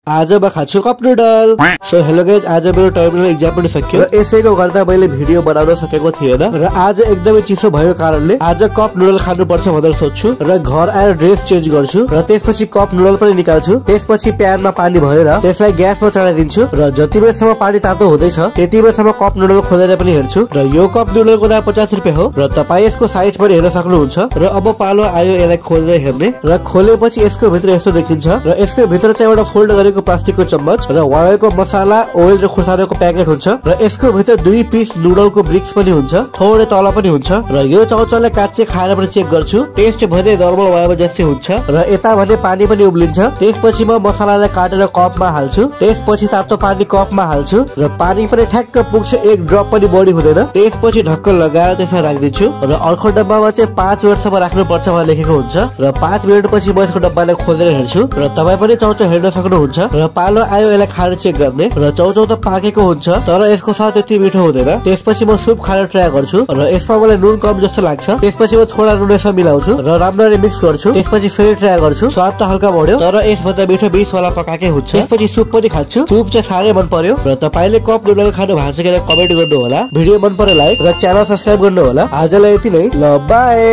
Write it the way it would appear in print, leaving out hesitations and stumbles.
आज म खान्छु cup noodle. So hello guys, आज मेरो टर्मिनल एक्जाम पनि सक्यो र यसैको गर्दा मैले भिडियो बनाउन सकेको थिएन र आज एकदमै चिसो भएको कारणले आज कप नुडल खानुपर्छ भनेर सोच्छु र घर आएर ड्रेस चेन्ज गर्छु र त्यसपछि कप नुडल पनि निकाल्छु। त्यसपछि प्यानमा पानी भरेर त्यसलाई ग्यासमा चढाइदिन्छु र जति बेरसम्म पानी तातो हुँदैछ त्यति बेरसम्म कप नुडल खोलेर पनि हेर्छु र यो कप नुडलको दाम 50 रुपियाँ हो र तपाईँ यसको साइज पनि हेर्न सक्नुहुन्छ। र अब पालो आयो यसलाई खोलेर हेर्ने र खोलेपछि यसको भित्र यस्तो देखिन्छ र यसको भित्र चाहिँ एउटा फोल्ड गरेको प्लास्टिकको चम्मच र वायरको मसाला, ओइल र खुर्सानीको प्याकेट हुन्छ र यसको भित्र 2 पीस नुडलको ब्रिक्स पनि हुन्छ, थोरै तल पनि हुन्छ र यो चाउचाउलाई काच्चे खाएर पनि चेक गर्छु। टेस्ट भने नर्मल वायर जस्तै हुन्छ र यता भने पानी पनि उब्लिन्छ। त्यसपछि म मसालालाई काटेर कपमा हाल्छु, त्यसपछि तातो पानी कपमा हाल्छु र पानी पनि ठ्याक्क पुग्छ, 1 ड्रप पनि बढी हुँदैन। त्यसपछि ढक्कन लगाएर त्यसमा राखिदिन्छु र अर्को डब्बामा चाहिँ 5 मिनटसम्म राख्नुपर्छ भनेर लेखेको हुन्छ र 5 मिनटपछि म यसको डब्बालाई खोलेर हेर्छु र तपाईँ पनि चाउचाउ हेर्न सक्नुहुन्छ। र पालो आयो यसलाई खाएर चेक गर्ने र चाउचाउ त पाकेको हुन्छ तर यसको स्वाद त्यति मिठो हुँदैन। त्यसपछि म सुप खाएर ट्राई गर्छु र यसमा मलाई नुन कम जस्तो लाग्छ। त्यसपछि म थोडा नुन यसमा मिलाउँछु र राम्ररी मिक्स गर्छु। त्यसपछि फेरि ट्राई गर्छु, स्वाद त हल्का बढ्यो तर यसभन्दा मिठो 20 वाला पकाएकै हुन्छ। त्यसपछि सुप पनि खान्छु। सुप चाहिँ साह्रै मन पर्यो र तपाईले कप नुडल खानु भएको छ कि कमेन्ट गर्नु होला। भिडियो मन पर्यो लाइक र च्यानल सब्स्क्राइब गर्नु होला। आजलाई यति नै, ल बाई।